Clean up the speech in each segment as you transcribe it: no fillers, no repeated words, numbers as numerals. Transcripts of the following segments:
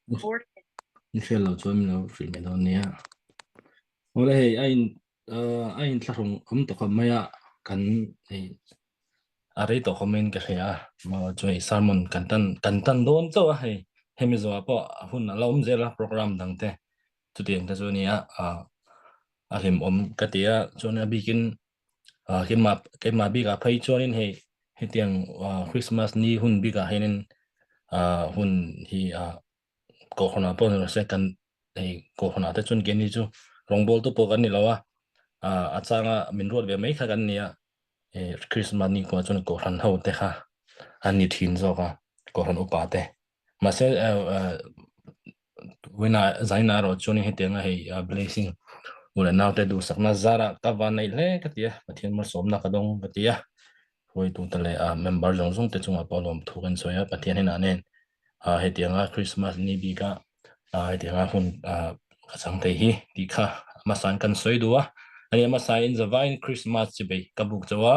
Ni hriat lo chuan min lo hrilh mai dawn nia. Awle hei a in a in thlahrung awm tawh khawp mai a kan hei a rei tawh khawp maiin ka hria a maw chu hei sermon kan tan kan tan dawn chauh a hei hemi zawhah pawh a hun a la awm zel a program dang te chutiang te chu a nia ah a hlimawm ka ti a chuan a bikin ah keimah keimah bikah phei chuanin hei hetiang ah Christmas ni hun bikah hianin ah hun hi ah kohhranah pawh ni rawh se kan hei kohhranah te chuan keini chu rawngbawl te pawh kan ni lo a ah a changa min ruat ve mai kha kan ni a eh Christmas ni khuah chuan kohhran ho te kha an ni thin zawk a kohhran upa te mahse eh eh wina zaina erawh chuan hetianga hei blessing u leh naute duhsakna zarah ka van neih hle ka ti a Pathian malsawmna ka dawng ka ti a hruaitute leh ah member zawng zawng te chungah pawh lawmthu kan sawi a Pathian hnenah nen ah hetianga Christmas ni bika ah hetianga hun ah ka chang thei hi tih kha hmasain kan sawi duh a ani hmasain zavaiin Christmas chi bei ka buk chauh a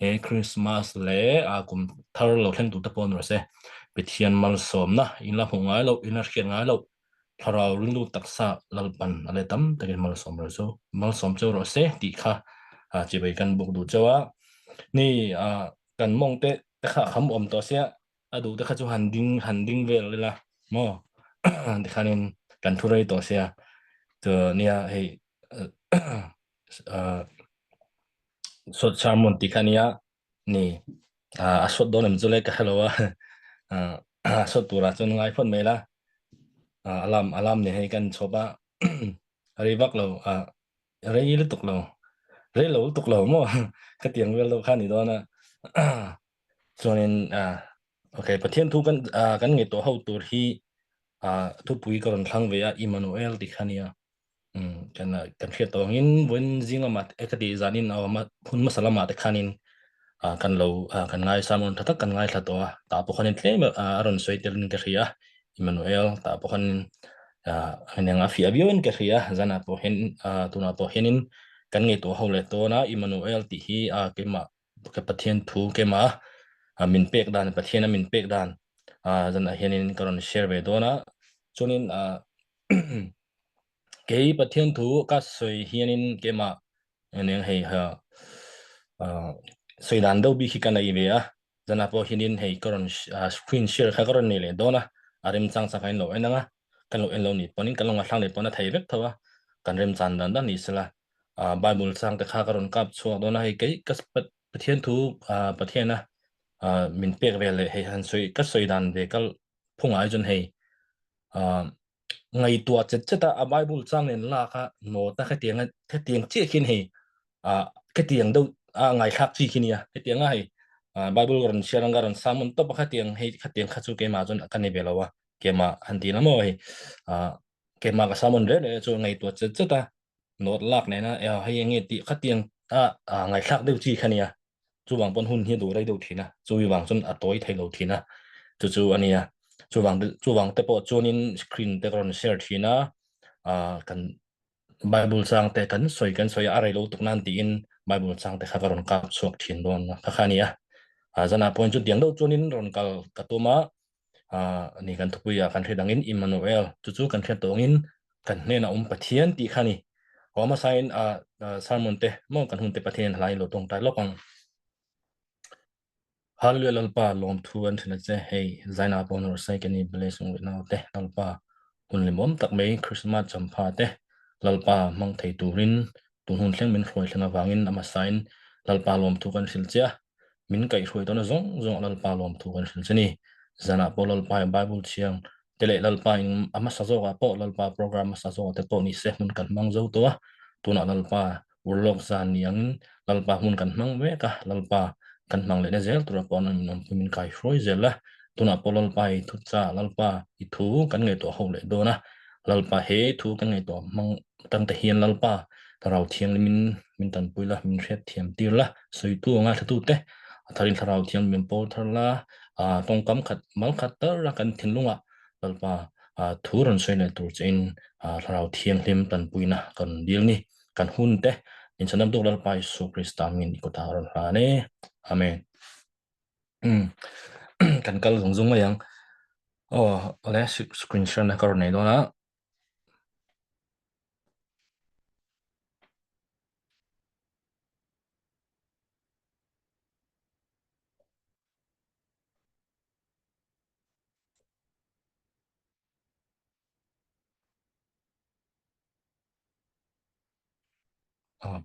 he Christmas leh ah kum thar lo thleng tur te pawh ni rawh se Pathian malsawmna in la hmuh ngai loh in la hriat ngai loh thlarau ringlu taksa Lalpan a leh tam takin malsawm rawh chu malsawm cheu rawh se tih kha ah chi bei kan buk duh chauh a ni ah kan mawng te te kha kham awm tawh sia a duh te kha chu han ding han ding vel ila maw tikhanin kan thu rei tawh sia chu nia hei uh, sawt sermon ti kha nia ni a sawt dawn em chu le ka hrelo a sawt turah chuan ngai phawt mai la alam alam ne hei kan chhawp a rei vak lo rei lutuk lo rei lo lutuk lo maw khatiang vel deuh kha ni dawn a Chuanin ah okay Pathian thu kan ah kan ngaihtuah ho tur hi ah thupui ka rawn thlang ve a Immanuel tih kha nia um kan kan hriat tawh angin vawiin zing lamah te ka tih zanin a awm a hun hmasa lamah te khanin ah kan lo ah kan ngaisang rawn tha tak kan ngaithla tawh a tah pawh khanin tlem a rawn sawi telin ka hria a Immanuel tah pawh khanin ah eng a fiah viauin ka hria zanah pawh hian ah tunah pawh hianin kan ngaihtuah ho leh tawn a Immanuel tih hi ah keimah ka Pathian thu kema min pek dan Pathian a min pek dan zanah hianin ka rawn share ve dawn a chuanin kei Pathian thu ka sawi hianin kema eng hei ha sawi dan deuh bik hi ka nei ve a zanah pawh hianin hei ka rawn screen share kha ka rawn nei leh dawn a a remchang chak a in lo en ang a kan lo en lo nih pawhin kan lo ngaithlang leh pawn a thei vek tho a kan remchan dan dan ni sela ah Bible chang te kha ka rawn kap chhuak dawn a hei kei ka Pathian thu ah Pathian a ah min pek vel leh hei han sawi ka sawi dan ve kal phungah hi chuan hei ah ngaihtuah chet chet a a Bible chang nen lak a note a khatiang a khatiang chiah khian hei ah khatiang deuh a ngaithlak chi khi nia hetiang a hei ah Bible rawn chhiar anga rawn sermon tawp a khatiang hei khatiang kha chu keimah chuan ka nei ve lo a keimah han ti la maw hei ah keimah ka sermon reng reng chu ngaihtuah chet chet a Note lak nena hei enge tih khatiang a ngaithlak deuh chi kha nia chuvang pawn hun hi a duh rei deuh thin a chumi vang chuan a tawi thei lo thin a chu chu a nia chuvang chuvang te pawh chuanin screen te ka rawn share thin a kan bible chang te kan sawi kan sawi a rei lo tuk nan tiin bible chang te kha ka rawn kap chhuak thin dawn kha kha nia zanah pawhin chutiang deuh chuanin rawn kal ka tum a ni kan thupui ah kan hriat angin Immanuel chu chu kan hriat tawh angin kan hnenah awm Pathian tih kha ni. Haw hmasain sermon te maw kan hun te Pathian hlain lo tawngtai lawk ang. Hallelujah Lalpa lawmthu an hrilh a che hei Zaina pawh nawr sai ka ni blessing with nau te Lalpa hun limawm tak mai Christmas champha te Lalpa hmang thei turin tun hun thleng min hruai thleng avangin a hmasain Lalpa lawmthu kan hrilh che a Min kaihhruai tawhna zawng zawng Lalpa lawmthu kan hrilh che ni. Zanah pawh Lalpa in Bible thiang te leh Lalpa in a hmasa zawkah pawh Lalpa program hmasa zawkah te pawh ni se hmun kan hmang zo tawh a. Tunah Lalpa urlawk zan ni angin Lalpa hmun kan hmang mek a, Lalpa kan hmang lehna zel tura pawh min awmpui min kaihhruai zel a. Tunah pawh Lalpa i thucha Lalpa i thu kan ngaihtuah ho leh dawn a. Lalpa he thu kan ngaihtuah hmang tang te hian Lalpa Thlarau Thianghlimin min tanpui la, min hriat thiam tir la, sawitu anga hretu te a tharin Thlarau Thianghlim min pawl thar la, tawngkam khat mal khat tar la kan thinlungah Lalpa thu rawn sawi leh tur chein Thlarau Thianghlim tanpuina kan dil ni. Kan hun te min chhanam tuk Lalpa Isu Krista min i kutah rawn hlan e. Amen. Kan kal zung zung mai ang. Aw awle screen share na ka rawn nei dawn a. Aw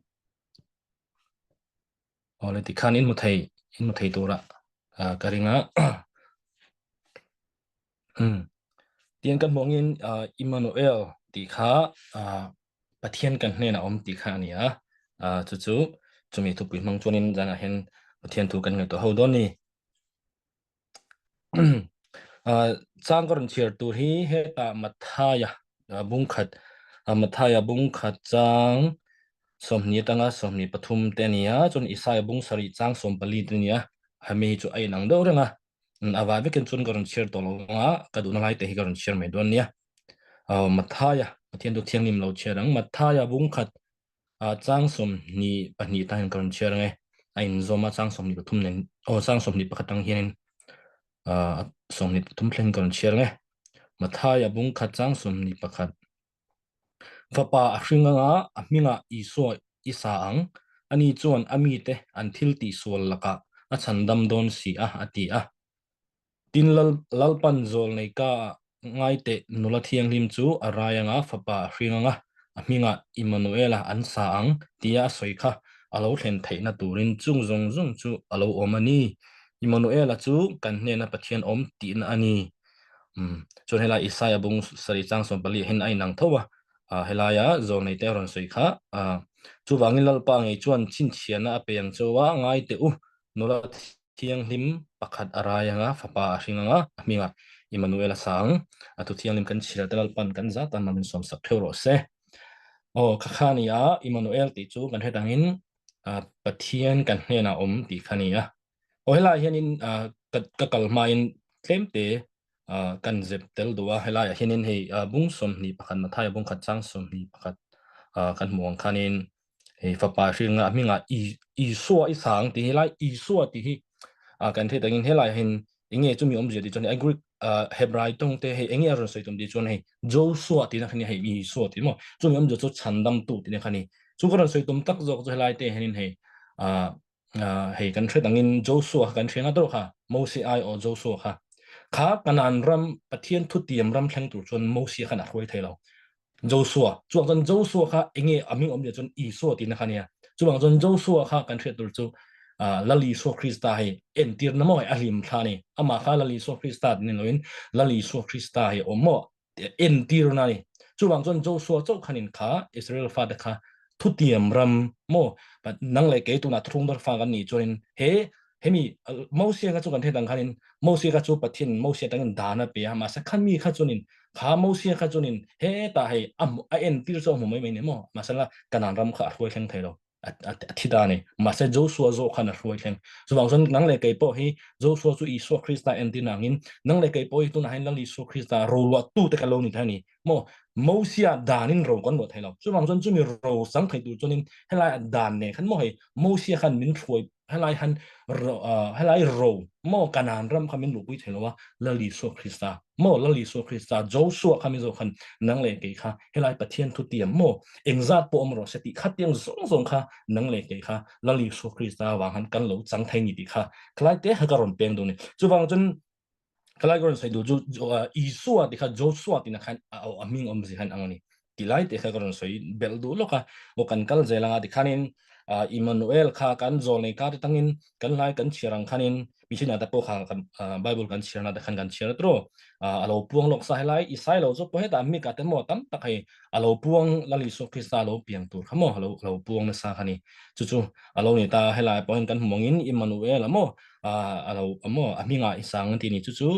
awle tikhan in hmu thei in hmu thei tura ka ring a. Umm tiang kan hmuh angin Immanuel tih kha Pathian kan hnenah awm tih kha a ni a, chu chu chumi thupui hmang chuanin zanah hian Pathian thu kan ngaihtuah ho dawn a ni. Chang ka rawn chhiar tur hi hetah Mathaia bungkhat Mathaia bungkhat chang 20 atanga 23 te a ni a, chuan Isaia bung sarih chang 14 te a ni a, hemi hi chu a inang deuh reng a. A vai vekin chuan ka rawn chhiar tawh lo ang a, ka duhna lai te hi ka rawn chhiar mai dawn nia. Mathaia, Pathian chu thianghlim lo chhiar ang. Mathaia bungkhat chang 22 tah hian ka rawn chhiar ang e. A inzawm a chang 23 nen, aw chang 21 tang hianin 23 thleng ka rawn chhiar ang e. Mathaia bungkhat chang 21. Fapa a hring anga a hmingah Isua i sa ang, ani chuan a mite an thil tihsual lakah a chhandam dawn si a, a ti a. Tin, Lalpan zawlnei ka ngai teh nula thianghlim chu a rai anga fapa a hring anga a hmingah Immanuela an sa ang tia a sawi kha a lo thlen theihna turin chung zawng zawng chu a lo awm a ni. Immanuela chu kan hnena Pathian awm tihna a ni. Umm chuan helai Isaia bung sarih chang 14 hian a inang tho a, ah helaia zawlnei te a rawn sawi kha ah chuvangin Lalpa ngei chuan chhinchhiahna a pe ang chu a ngai teh u, nula thianghlim pakhat a rai anga fapa a hring anga a hmingah Immanuel a sa ang, a thu thianghlim kan chhiar te Lalpan kan zat a min sawm sak theuh rawh se. Aw kha kha a ni a, Immanuel tih chu kan hret angin ah Pathian kan hnenah awm tih kha a ni a. Aw helaiah hianin ah ka ka kal hmain tlemte ah kan zep tel duh a, helaiah hianin hei ah bung 21 Mathaia bung khat chang 21 ah kan hmuh ang khanin hei fapa hringa hmingah I Isua i sang tih hi lai Isua tih hi ah kan hriat angin helaiah hian enge chumi awmzia tih chuan hei a Greek ah Hebrai tawng te hei enge a rawn sawi tum tih chuan hei Joshua tihna kha nia hei Isua tih maw chumi awmzia chu chhandamtu tihna kha a ni. Chu ka rawn sawi tum tak zawk chu helai te hianin hei ah hei kan hre dangin Joshua kha kan hre nga deuh kha Mose ai aw Joshua kha kha Kanaan ram Pathian thu tiam ram thleng tur chuan Mose khan a hruai thei lo Joshua chuang chuan Joshua kha enge a hming awm chuan Isua tihna kha nia chuang chuan Joshua kha kan hriat tur chu Lal Isua Krista hei entir na maw a hlim thla ni amah kha Lal Isua Krista ni loin Lal Isua Krista hei awm maw entirna a ni. Chuvang chuan Joshua chauh khanin kha Israel fate kha thutiam ram maw nang leh kei tunah thuthlung thar fa kan nih chuanin he hemi Mosia kha chu kan hriat ang khanin Mosia kha chu Pathian Mosia atangin dan a pe a mahse kha mi kha chuanin kha Mosia kha chuanin hetah hei a a entir chu a hmu mai mai ni maw mahse la Kanaan ram kha a hruai thleng thei lo. A thi ta a ni. Mahse Joshua zawh khan a hruai thleng. Chuvang chuan nang leh kei pawh hi Joshua chu Isua Krista entir nangin nang leh kei pawh hi tunah hian Lal Isua Krista roluah tu te kan lo ni thei a ni. Maw Mosia danin ro kan luah thei lo. Chuvang chuan chumi ro chang thei tur chuanin helai dan nen khan maw hei Mosia khan min hruai helai han helai ro maw Kanaan ram kha min luhpui thei lo a Lal Isua Krista maw Lal Isua Krista Joshua kha min zawh khan nang leh kei kha helai Pathian thu tiam maw engzat pawh awm rawh se tih kha tiang zawng zawng kha nang leh kei kha Lal Isua Krista avang khan kan lo chang thei ni tih kha khalai te kha ka rawn peng duh ni chuvang chuan khalai ka rawn sawi duh chu Isua tih kha Joshua tihna khan a hming awm zia khan ang a ni ti lai te kha ka rawn sawi belh duh lawk a aw kan kal zel anga tikhanin Immanuel kha kan zawlnei kar atangin kan hlai kan chhiar ang khanin mihring te pawh kha kan Bible kan chhiar na te khan kan chhiar tro a lo puang lawk sa helai Isai lo chu pawh hetah mika te maw tam tak hei a lo puang Lal Isua Krista a lo piang tur kha maw a lo lo puang nasa kha ni chu chu a lo ni ta helai pawh hian kan hmu angin Immanuel a maw a lo maw a hmingah i sang an ti ni chu chu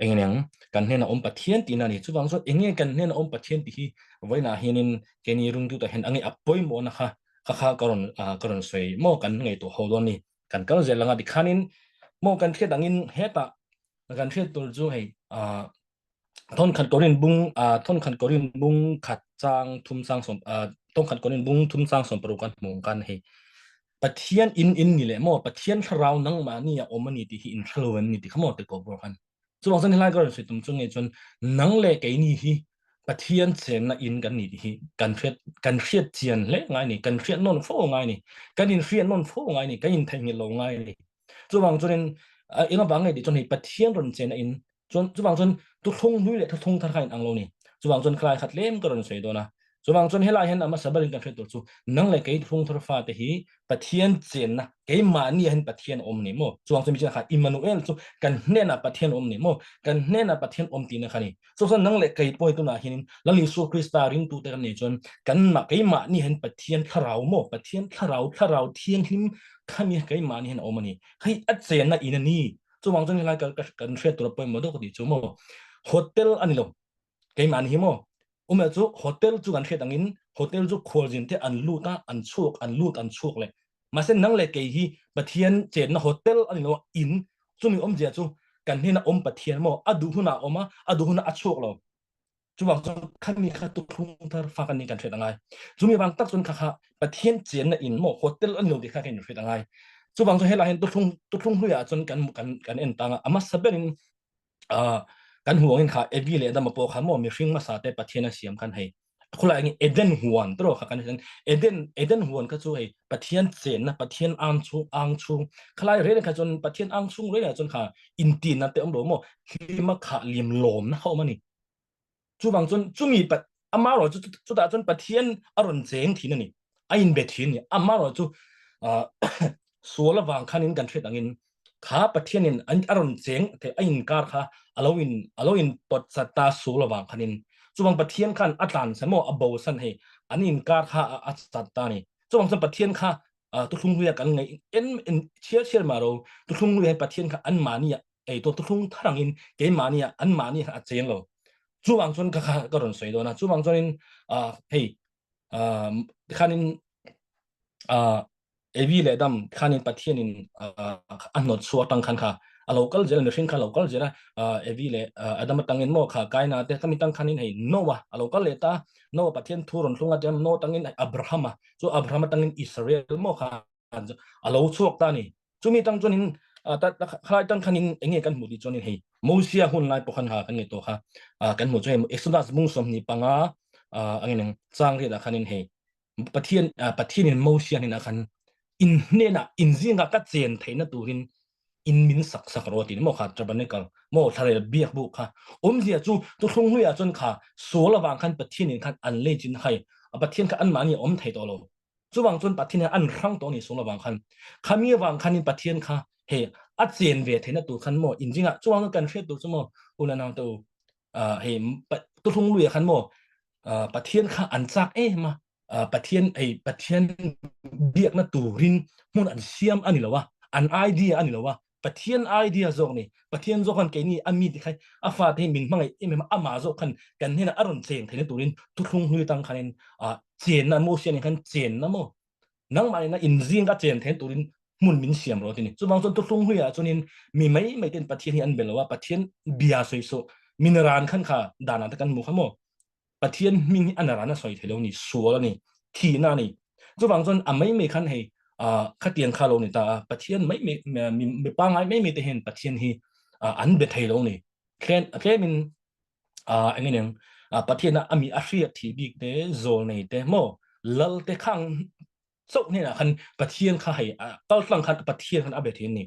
eng eng kan hnena awm Pathian tihna a ni chuvang chuan eng nge kan hnena awm Pathian tih hi vawiinah hianin keini ringtutah hian a nge a pawimawhna kha kha kha ka rawn ka rawn sawi maw kan ngaihtuah ho dawn a ni kan kal zel anga tikhanin maw kan hriat angin hetah kan hriat tur chu hei thawnkhat Korin bung thawnkhat Korin bung khat chang thum chang sawm thawnkhat Korin bung thum chang sawm paruk kan hmuh kan hei Pathian in in ni leh maw Pathian thlarau nangmahni a awm a ni tih hi in hrelo em ni tih kha maw ti ko bawr khan. Chuvang chuan helai ka rawn sawi tum chu nge chuan nang leh keini hi Pathian chenna in kan ni tih hi kan hriat kan hriat chian hle ngai ni, kan hriat nawn fo ngai ni, kan in hriat nawn fo ngai ni, kan in theihnghilh lo ngai ni. Chuvang chuanin eng avang nge tih chuan hei Pathian rawn chenna in chuan chuvang chuan thuthlung hlui leh thuthlung thar kha in ang lo ni. Chuvang chuan khalai khat tlem ka rawn sawi dawn a. Chuvang chuan helai hian a hmasa berin kan hriat tur chu nang leh kei thuthlung thar fate hi Pathian chenna keimahni ah hian Pathian a awm ni maw? Chuvang chu mi chin kha Immanuel chu kan hnenah Pathian a awm ni maw? Kan hnenah Pathian awm tihna kha ni. Chu chuan nang leh kei pawh hi tunah hianin Lal Isua Krista ringtute kan nih chuan kan mah keimahni hian Pathian thlarau maw? Pathian thlarau thlarau thianghlim khami keimahni hian a awm a ni. Hei a chenna in a ni. Chuvang chuan helai kan hriat tur a pawimawh deuh ka tih chu maw? Hotel a ni lo. Keimahni hi maw? Umel chu hotel chu kan hriat angin hotel chu khualzin te an lut a, an chhuak, an lut, an chhuak leh. Mahse nang leh kei hi Pathian chenna hotel a ni lo a, in chumi awmzia chu kan hnena awm Pathian maw a duh hunah a awm a, a duh hunah a chhuak lo. Chuvang chuan khami kha tuthlung thar fa kan nih kan hriat angai. Chumi vang tak chuan kha kha Pathian chenna in maw hotel a ni lo tih kha kan inhriat angai. Chuvang chuan helai hian tuthlung tuthlung hluiah chuan kan kan kan en tang a, a hmasa berin kan huangin kha Evi leh Adama pawh kha maw mihring hmasa te Pathian a siam khan hei khulai ang Eden huan tiraw kha kan Eden Eden huan kha chu hei Pathian chenna Pathian ang chhung ang chhung khalai reng kha chuan Pathian ang chhung reng ah chuan kha intinna te awm lo maw hlima kha liam lawmna kha awm a ni. Chuvang chuan chumi amarawh chu chutah chuan Pathian a rawn cheng thin a ni. A inbe thin a ni. Amarawh chu sual avang khanin kan hriat angin kha Pathianin a rawn cheng thei a inkar kha a lo in a lo in pawt chat ta sual avang khanin chuvang Pathian khan a tlan san maw a bo san hei an inkar kha a chat ta a ni. Chuvang chuan Pathian kha thuthlung hluia kan ngaih en en chhiar chhiar mah ro thuthlung hluia Pathian kha anmahni ei to thuthlung thar angin keimahni ah anmahni kha a cheng lo. Chuvang chuan ka kha ka rawn sawi dawn a. Chuvang chuanin hei tikhanin Evi leh Adam khanin Pathianin a hnawt chhuak atang khan kha a lo kal zel a, mihring kha a lo kal zel a. Evi leh Adam atangin maw kha Kaina te khami tang khanin hei Noah a lo kal leh ta. Noah Pathian thu rawn thlung a tia Noah tangin Abrahama chu Abrahama tangin Israel maw kha a lo chhuak ta a ni. Chumi tang chuanin khalai tang khanin enge kan hmuh tih chuanin hei Mosia hun lai pawh khan ha kan nge tawh kha kan hmuh chu hei Exodus bung 25 angin ang chang riat ah khanin hei Pathian Pathianin Mosia hnenah khan in hnenah in zingah ka chen theihna turin in min sak sak rawh ti maw kha tabernacle maw thlarel biak bu kha awmzia chu thuthlung hluiah chuan kha sual avang khan Pathianin khan an lei chin hai a Pathian kha anmahni a awm thei tawh lo Chuvang chuan Pathian hian an hrang tawh a ni sual avang khan. Khami avang khanin Pathian kha hei a chen ve theihna tur khan maw inzingah chuvang chuan kan hriat tur chu maw u la nau te u hei Tuhlung luiah khan maw Pathian kha an chak em a Pathian hei Pathian biakna turin hmun an siam a ni lo a an idea a ni lo a Pathian idea zawk ni. Pathian zawk khan keini a mi te kha a fate hi min hmangaih em em a, amah zawk khan kan hnenah a rawn cheng theihna turin thuthlung hlui atang khanin chenna Mosia nen khan chenna maw nangmah nena inzing a chen theihna turin hmun min siam rawh ti ni. Chuvang chuan thuthlung hluiah chuanin mi mai mai ten Pathian hi an be lo a, Pathian bia sawi suh min ran khan kha danah te kan hmu kha maw. Pathian hming hi a naran a sawi thei lo ni, sual a ni, thihna a ni. Chuvang chuan a mai mai khan hei khatiang kha lo ni ta a, Pathian mai mai mi pangai mai mai te hian Pathian hi an be thei lo ni. Tlem tlemin eng nge Pathian a ami a hriat thih bik te, zawl nei te maw, lal te khang chauh hnenah khan Pathian kha hei kaltlang khan Pathian khan a be thin ni.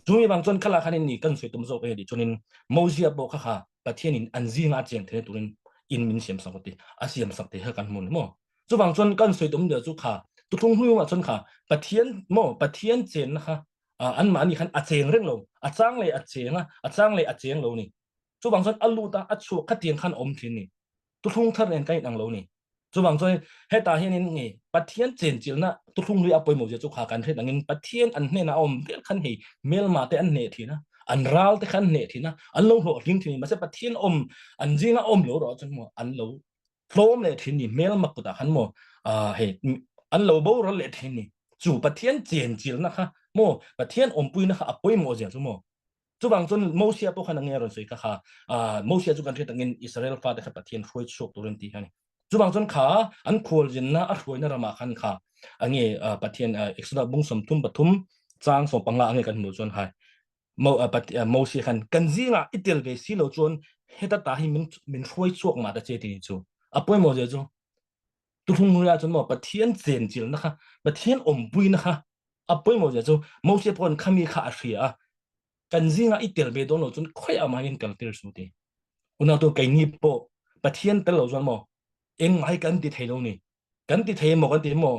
Chumi vang chuan khala khan ni kan sawi tum zawk e ti chuanin Mosia pawh kha kha Pathianin an zinga a cheng theihna turin in min siam sak ti a siam sak te kha kan hmu ni maw. Chuvang chuan kan sawi tum der chu kha tutlung hnuiah chuan kha Pathian maw Pathian chenna kha anmahni khan a cheng reng lo a chang leh a cheng a a chang leh a cheng lo ni. Chuvang chuan a lut a a chhuak khatiang khan awm thin ni. Tuhlung thar nen kan inang lo ni. Chuvang chuan hetah hianin nge Pathian chenchilhna thuthlung hlui a pawimawh zia chu kha kan hriat angin Pathian an hnenah a awm vel khan hei hmelma te an hneh thin a, an ral te kha an hneh thin a, an lo hlawhtling thin a ni. Mahse Pathian awm an zinga awm lo erawh chuan maw an lo tlawm leh thin ni, hmelma kutah khan maw hei an lo boral leh thin ni. Chu Pathian chenchilhna kha maw Pathian awmpuina kha a pawimawh zia chu maw Chuvang chuan Mosia pawh khan a nge a rawn sawi kha kha Mosia chu kan hriat angin Israel fate kha Pathian hruai chhuak turin tih kha a ni. Chuvang chuan kha an khualzinna a hruaina ramah khan kha a nge Pathian Exodus bung 33 chang 15 a nge kan hmuh chuan hai. Mo Moses khan kan zingah i tel ve si lo chuan heta ta hi min min hruai chuak ma ta che ti chu. A pawimawh zia chu tuhlung hnuaiah chuan maw Pathian chenchilhna kha Pathian awmpuina kha a pawimawh zia chu Moses pawhin khami kha a hria a kan zingah i tel ve dawn lo chuan khawiah mah hian kal tir su ti. Unau tu keini pawh Pathian tel lo chuan maw engmah hi kan ti thei lo ni. Kan ti thei emaw kan ti emaw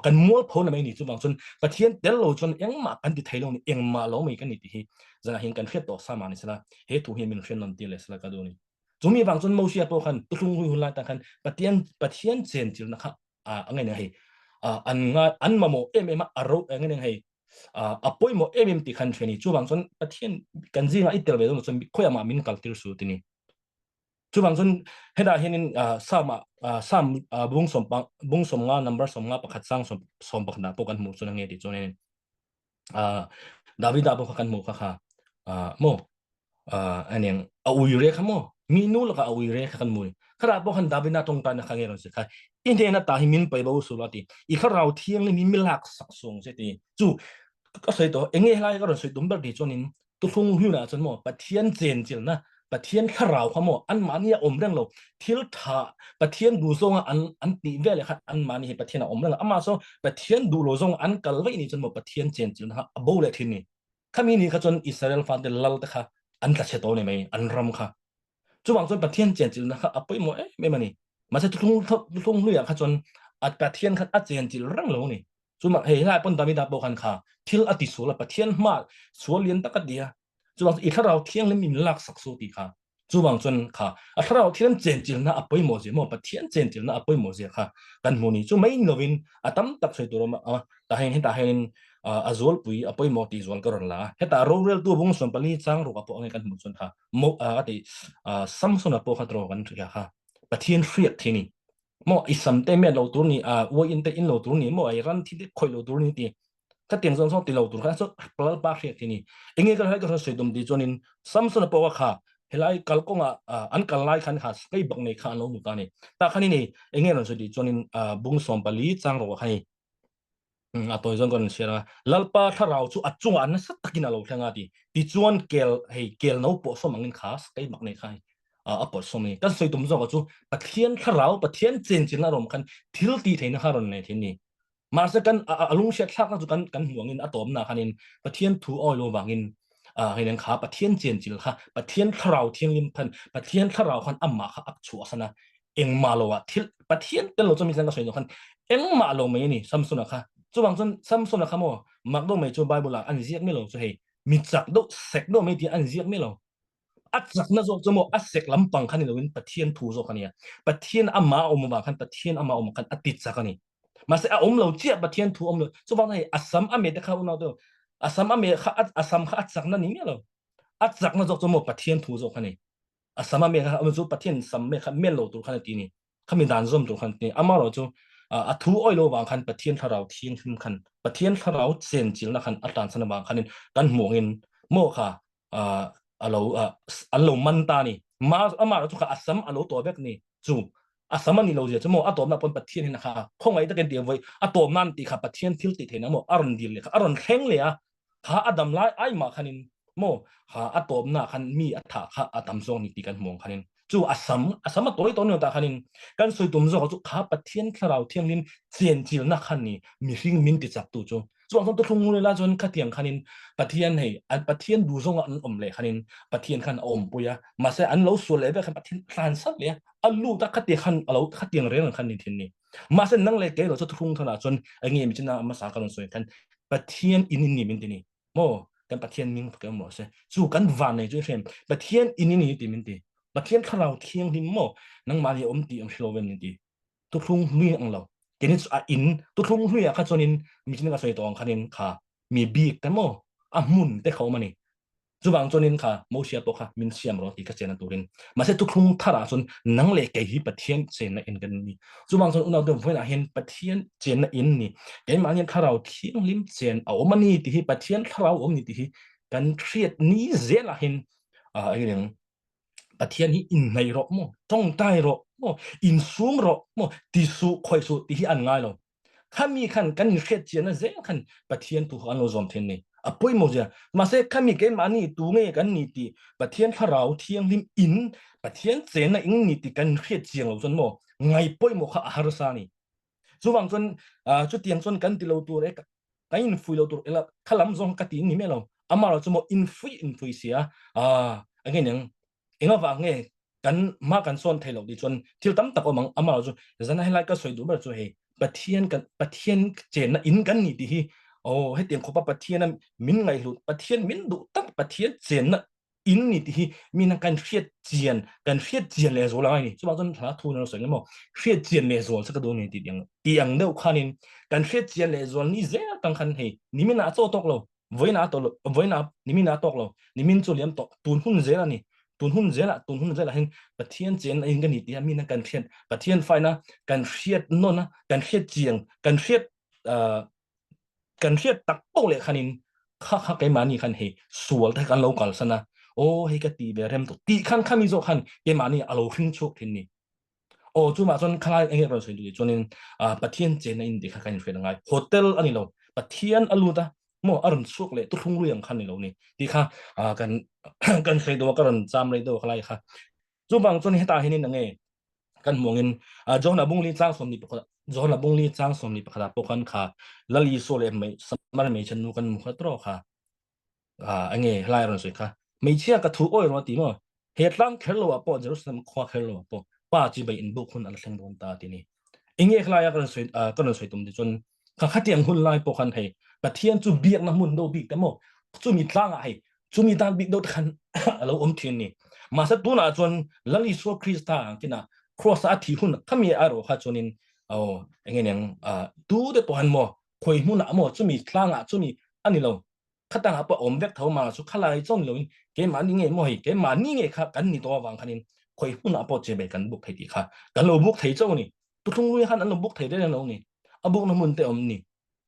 kan mualpho na mai ni chuvang chuan Pathian tel lo chuan engmah kan ti thei lo ni engmah lo mai kan ni ti hi zana hian kan hriat tawh sa mah ni sela he thu hi min hriat nawn tir leh sela ka duh ni. Chumi vang chuan Mosia pawh khan tuhlung hui hun lai tan khan Pathian Pathian chenchilna kha a ngai hei an nga an mamawh em em a a ro ngai neng hei a pawimawh em em ti khan hria ni. Chuvang chuan Pathian kan zingah i tel ve dawn chuan khawiah mah min kal tir su ti ni. Chuvang chuan hetah hianin Psalm ah Psalm bung sawm bung 50 number 51 sang 11 ah pawh kan hmuh chuan a nge tih chuan Davida pawh kha kan hmuh kha kha maw aniang a uire kha maw mi nu laka a uire kha kan hmu khara pawh khan Davida tawngtaina kha nge rawn sawi kha i hnena ta hi min pai bo sul a ti i thlarau thianghlim hi mi lak sak sung se ti chu ka sawi tawh enge helai ka rawn sawi tum ber ti chuanin tuhlung hlunah chuan maw Pathian chenchilhna Pathian thlarau kha maw anmahni a awm reng lo thil tha Pathian duh zawnga an an tih vel leh khan anmahni hi Pathian a awm reng lo amah chu Pathian duh lo zawng an kal vaih ni chuan maw Pathian chenchilhna kha a bo leh thin ni khami ni kha chuan Israel fate lal te kha an tla chhe tawh ni mai an ram kha chuvang chuan Pathian chenchilhna kha a pawimawh em em a ni mahse thuhlung thuhlung hluiah kha chuan a Pathian khan a chenchilh reng lo ni Chuma hei helai pawn Davida pawh khan kha thil a ti sual a, Pathian hma sual lian tak a ti a. Chuvang i thlarau thianghlim in lak sak su tih kha. Chuvang chuan kha a thlarau thianghlim chenchilna a pawimawh zia maw Pathian chenchilna a pawimawh zia kha kan hmu ni. Chu mai ni lovin a tam tak sawi tur a awm a, tah hian hetah hianin a zualpui a pawimawh tih zual ka rawn la a. Hetah roreltu bung 14 chang ruk ah pawh ange kan hmuh chuan kha mo a ti Samsona pawh kha tiraw kan hria kha Pathian hriat thei ni. Maw i sam te met lo tur ni a uain te in lo tur ni maw ai ran thi te khawih lo tur ni ti ka tiang zawng zawng ti lo tur kha chu lalpa hriat hi ni enge ka hai ka sawi tum ti chuanin Samson pawh kha helai kalkawnga an kal lai khan kha kei bak nei kha an lo hmu ta ni ta khan ni enge rawn sawi ti chuanin bung 14 chang ro kha ni a tawi zawng kan hriat a Lalpa thlarau chu a chungah nasa takin a lo thleng a ti tichuan kel hei kel no pawh sawm angin kha kei mak nei kha a pawh sawm ni kan sawi tum zawk chu Pathian thlarau Pathian chenchilna rawm khan thil tih theihna kha rawn nei thin ni mahse kan a lung hriat thlakna chu kan kan hmu angin a tawmna khanin Pathian thu awi lo wangin hei nang kha Pathian chenchil kha Pathian thlarau thianghlim khan Pathian thlarau khan amah kha ak chhuah sana engmah lo ah thil Pathian tel lo chuan mi ka sawi lo khan engmah lo mai ani Samsona kha chuwang chuan Samsona kha maw mak deuh mai chu Bible ah an ziak mi lo chu hei mi chak deuh sek deuh mai tih an ziak mi lo a chakna zawk chu maw a sek lampang khan ni loin Pathian thu zawk ania Pathian ama awm awang khan Pathian ama awm khan a ti chak ani mahse a awm lo chiah Pathian thu awm lo chuwang hei a sam a me te kha unau te a sam a me kha a sam kha a chakna ni miah lo a chakna zawk chu maw Pathian thu zawk ani a sama me kha chu Pathian sam me kha mel lo tur khan a ti ni khami dan zawm tur khan ti ama ro chu a thu oi lo wang khan Pathian thlarau thianghlim khan Pathian thlarau chen chilna khan a tlan san wang khanin kan hmuangin mo kha a lo an lo man ta ni ma ama ro chu kha asam a lo to vek ni chu asam ani lo zia chu mo a tawm na pon Pathian hin kha khongai takin ti voi a tawm nan ti kha Pathian thil ti theina mo a ron dil le kha a ron thleng le a kha a dam lai ai mah khanin maw kha a tawpna khan mi a thah kha a tam zawk ni ti kan hmuang khanin chu a sam a sam a tawi tawn ni ta khanin kan sawi tum zawk chu kha Pathian thlarau thianghlim chenchilna khan ni mihring min ti chak tu chu chuang chuan thlung ngul la chuan khatiang khanin Pathian hei an Pathian du zawnga an awm leh khanin Pathian khan a awm pui a mahse an lo sual leh vek khan Pathian tlan sak leh a lut a khati khan a lo khatiang reng khan ni thin ni mahse nang leh kei lo chu thlung thana chuan enge mi china masa kan sawi khan Pathian in in ni min ti ni maw kan Pathian ming ka maw se chu kan van nei chu hrem Pathian in in ni ti min ti Pathian thlarau thianghlim maw nangmah ni om ti om hrilo ven min ti tuthlung hlui ang lo keni chu a in tuthlung hlui a kha chuanin mi chin ka sawi tawng khanin kha mi bik te maw a hmun te kha awm ani Chuvang chuanin kha Mosia pawh kha min siam rawh tih ka chenna turin. Mahse thuthlung tharah chuan nang leh kei hi Pathian chenna in kan ni. Chuvang chuan unaute vawiinah hian Pathian chenna in ni. Keimah hian thlarau thianghlim chen a awm a ni tih hi Pathian thlarau awm ni tih hi kan hriat ni zelah hian eng Pathian hi inhnaih rawh maw, tawngtai rawh maw, insum rawh maw, ti suh, khawih suh tih hi an ngai lo. Khami khan kan inhriat chianna zel khan Pathian thu kha an lo zawm thin ni. A pawimawh zia. Mahse khami keimahni tu nge kan ni tih Pathian thlarau thianghlim in Pathian chenna ing ni tih kan hriat chiang lo chuan maw ngai pawimawh kha a harsa a ni. Chuvang chuan chutiang chuan kan ti lo tur e kan infuih lo tur ela kha lam zawng ka ti ni miah lo. Amaherawhchu chu maw infuih infuih sia a nge niang eng avang nge kan hma kan sawn thei loh tih chuan thil tam tak awm ang. Amaherawhchu chu zan helai ka sawi duh ber chu hei Pathian kan Pathian chenna in kan ni tih hi aw hetiang khawpa Pathiana min ngaihhlut Pathian min duh tak Pathian chenna in ni tih hi mina kan hriat chian kan hriat chian leh zual angai ni. Chuvang chuan hla thu nan sawi emaw hriat chian leh zual che ka duh ni tih ang tih ang deuh khanin kan hriat chian leh zual ni zel tang khan hei nimin ah chaw tawk lo Vawiin a tawh lo, vawiin a nimin a tawk lo, nimin chu liam tawh, tun hun zel a ni. Tun hun zelah, tun hun zelah hian Pathian chen a in ka ni tih a mina kan hriat, Pathian faina kan hriat nawn a, kan hriat chiang, kan hriat kan hriat tak pawh leh khanin kha kha keimahni khan hei sual te kan lo kalsan a, aw hei ka ti ve rem tawh tih khan khami zawk khan keimahni a lo hring chhuak thin ni. Aw chumah chuan khalai enge rawn sawi duh chuanin Pathian chenna in tih kha kan inhriat angai. Hotel a ni lo, Pathian a lut a, maw a rawn chhuak leh tuthlung lui ang kha ni lo ni tih kha kan kan sawi deuh a, ka rawn cham rei deuh a khalai kha. Chuvang chuan hetah hianin enge kan hmuh angin John-a bungli chang 21 John-a bungli chang 21 ah pawh khan kha Lal Isua leh Samar hmeichhe nu kan hmu kha tawh kha. Enge helai a rawn sawi kha hmeichhia ka thu awi rawh a ti maw he tlang kher lo ah pawh Jerusalem khua kher lo ah pawh pa chi bai in buk hun a la thleng dawn ta ti ni enge helai a ka rawn sawi ka rawn sawi tum ti chuan kha khatiang hun lai pawh khan hei Pathian chu biakna hmun do bik te maw chumi tlangah hei chumi dan bik do te khan a lo awm thin ni mahse tunah chuan Lal Isua Krista ang kina cross a thi hun khami a ro kha chuanin oh enge neng tu te pawh han maw khoi hmunah maw chumi tlangah chumi ani lo khatang ah pawh awm vek tho ma chu khalai chaw ni loin keimahni nge maw hei keimahni nge kha kan ni tawh avang khanin khawi hmunah pawh chibai kan buk thei tih kha kan lo buk thei chauh a ni. Tuthlung lui khan an lo buk thei reng lo ni. A bukna hmun te awm ni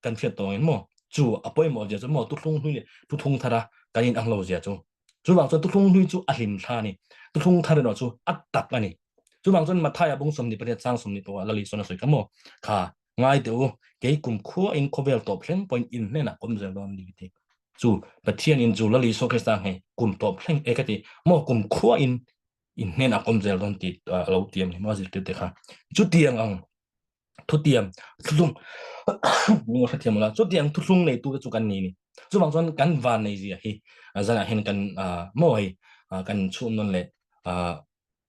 kan hriat tawh angin maw chu a pawimawh zia chu maw tuthlung hlui leh tuthlung thara kan in ang lo zia chu. Chuvang chuan tuthlung hlui chu a hlim thla a ni. Tuthlung thar erawh chu a tak a ni. Chuvang chuan Mathaia bung 28 chang 20 pawh Lali sawn a sawi kha maw kha Ngai teh u, kei kum khua in khawvel tawp thleng pawhin in hnenah awm zel dawn ni ti. Chu Pathian in chu Lal Isua Krista nghei kum tawp thleng e ka ti maw kum khua in in hnenah awm zel dawn ti a lo tiam ni maw zirtir te kha. Chutiang ang thutiam thuthlung min lo hrethiam ula chutiang thuthlung neitu te chu kan ni ni. Chuvang chuan kan van nei zia hi zanah hian kan maw hei kan chhun nawn leh